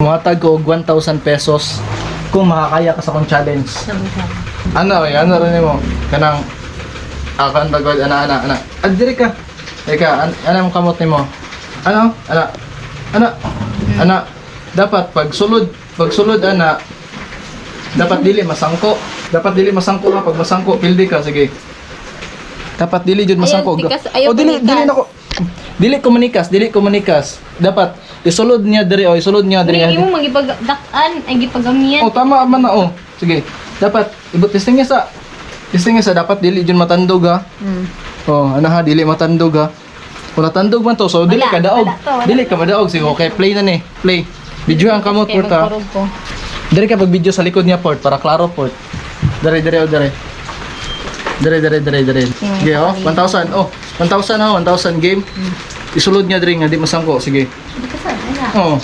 Muhatag ko og 1,000 pesos kung makakaya ka sa akong challenge. Ano, ay, ano rin mo? Kanang akan bagod ana ana ana. Ah, diri ka. Teka, ana mo kamot nimo. Ano? Ana. Ana. Ana. Dapat pag sulod ana, dapat dili masangko. Dapat dili masangko ka. Pag masangko, pildi ka, sige. Dapat dili jud masangko. Ayaw, tikas, ayaw Oh, dili kumikas. Dili nako. Dili komunikas, dili komunikas. Dapat isulod niya diri oh, isulod niya diri. Hindi mo magipagdakan, ay gipagamian. Oh, tama man na oh. Sige. Dapat ibot testing niya sa dapat dili jud matandog ha. Oh, ano ha, dili matandog ha. Kung natandog man to, so dili Wala, ka daog. wala to, wala. Dili ka madaog. Sige, okay, play na ni. Play. Video ang kamot Kaya port ha. magkurog ko. Diri ka pag video sa likod niya port para klaro port. Dere dere oh dere. Dere dere dere dere. Sige oh, 1,000 oh. 1,000 ha, 1,000 game. Isulod niya diri nga di masangko. Sige. Hindi ka sa, ana. Oh,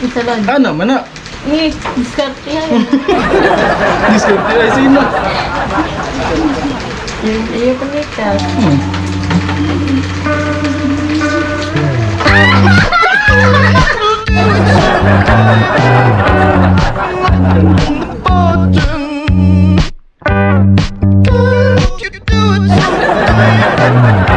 Isulod. ano man na. Ni, diskarte yan. Diskarte ay sino. Ayaw kumikas. Can't you do it?